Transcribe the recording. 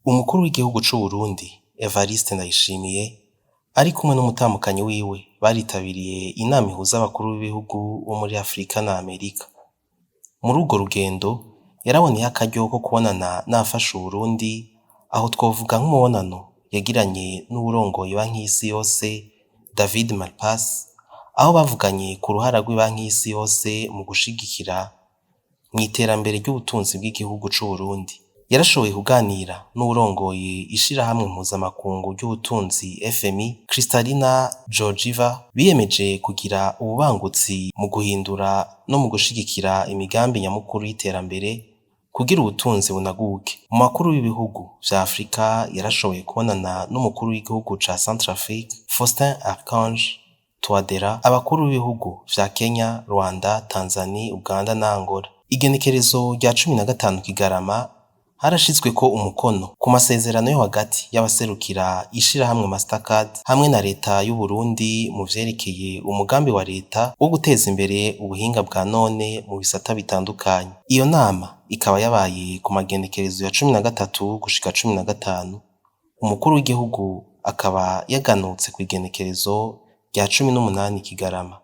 Umukuru w'igihugu c'Uburundi Evariste Ndayishimiye ari kumwe n'umutamukanyi wiwe baritabiriye inama ihuza abakuru b'ibihugu bo muri Afrika na Amerika. Muri urwo rugendo yaraboneye akaryo ko kubonana n'abafasha Uburundi, aho twovuga nk'umubonano yagiranye n'uwurongoye Ibanki y'isi yose David Malpass, aho bavuganye ku ruhara rw'ibanki y'isi yose mu gushigikira mw'iterambere ry'ubutunzi bw'igihugu c'Uburundi. Yarashoboye kuganira n'uwurongoye ishirahamwe mpuzamakungu ry'ubutunzi FMI Kristalina Georgieva, biyemeje kugira ububangutsi mu guhindura no mu gushigikira imigambi nyamukuru y'iterambere kugira ubutunzi bunaguke. Mu bakuru b'ibihugu vya Afrika yarashoboye kubonana n'umukuru w'igihugu ca Centrafrique Faustin Archange Touadera, abakuru b'ibihugu vya Kenya, Rwanda, Tanzanie, Uganda na Angola. Igenekerezo rya 15 Kigarama harashizweko umukono ku masezerano yo hagati y'abaserukira ishirahamwe Mastercard hamwe na leta y'Uburundi mu vyerekeye umugambi wa leta wo guteza imbere ubuhinga bwa none mu bisata bitandukanye. Iyo nama ikaba yabaye ku magenekerezo ya 13 gushika 15, umukuru w'igihugu akaba yaganutse kw'igenekerezo rya 18 Kigarama.